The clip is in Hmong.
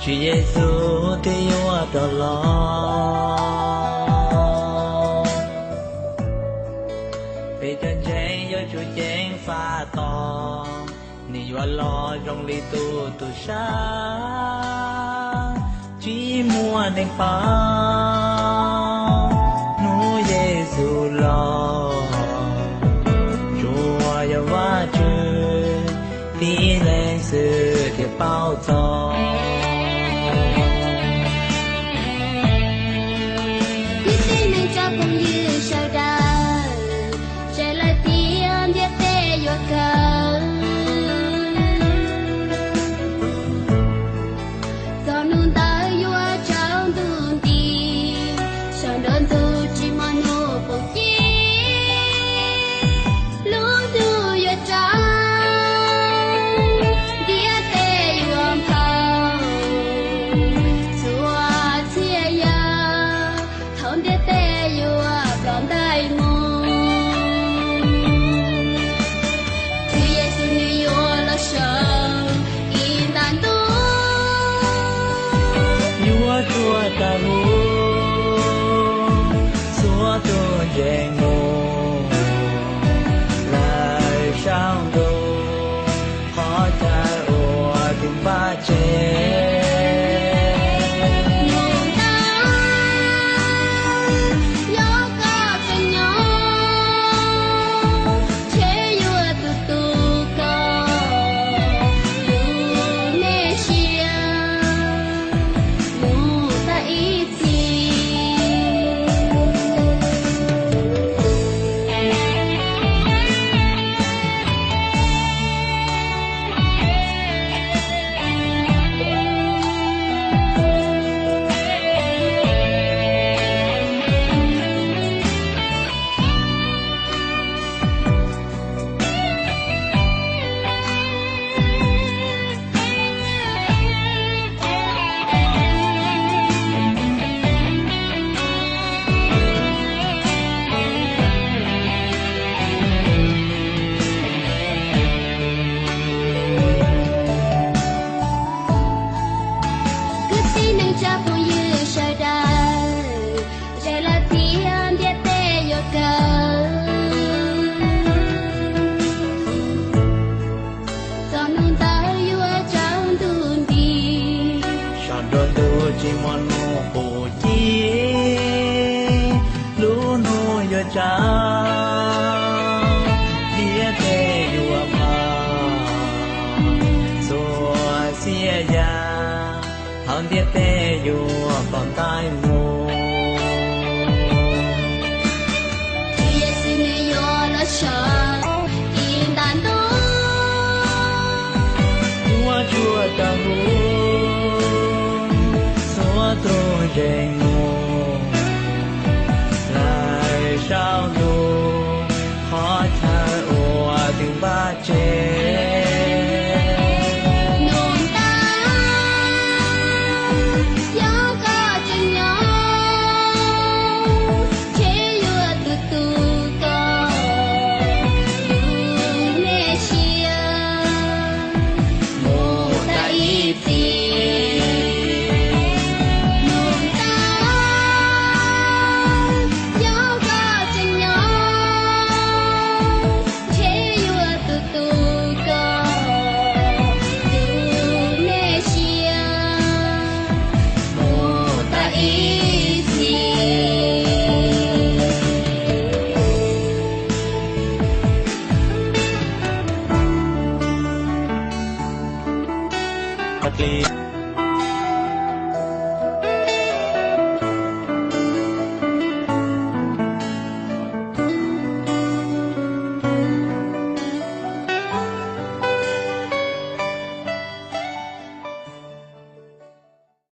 Tswv Yexus twb yuav rov los, peb cov ntseeg yuav tsum ceev faj tos, nws yuav los zoo li tus tub sab tsis muaj neeg paub. Hnub Yexus los, tsuas yog Vajtswv tib leeg xwb thiaj paub txog. Kwv tij neej tsa phooj ywg sawv daws, sawv daws tias ntiaj teb yuav kawg. Txog hnub ntawd yuav tsaus ntuj nti, sawv nrog ntuj tsis muaj hnub qub ci. Lub hnub yuav tsaus, ntiaj teb yuav nphau, txhua txhia yam hauv ntiaj teb yuav ploj ntais mus. Tswv Yexus nws yuav los sawv ib nta ntuj, yuav tsuag tag lub, txhua tus ntseeg mus lawm saum ntuj, qhov chaw uas tus npaj tseg. Hnub ntawd yog koj tseem nyob, ntshe yuav tu tu koj lub neej sia mus tag ib txhis. Kwv tij neej tsa phooj ywg sawv daws, sawv daws tias ntiaj teb yuav kawg. Txog hnub ntawd yuav tsaus ntuj nti, sawv nrog ntuj tsis muaj hnub qub ci. Lub hnub yuav tsaus, ntiaj teb yuav nphau, txhua txhia yam hauv ntiaj teb yuav ploj ntais mus. Tswv Yexus nws yuav los sawv ib nta ntuj, yuav tsuag tag lub, txhua tus ntseeg mus lawm saum ntuj, qhov chaw uas tus npaj tseg. Hnub ntawd yog koj tseem nyob, ntshe yuav tu tu koj lub neej sia mus tag ib txhis. Hnub ntawd yog koj tseem nyob, ntshe yuav tu tu koj lub neej sia mus tag ib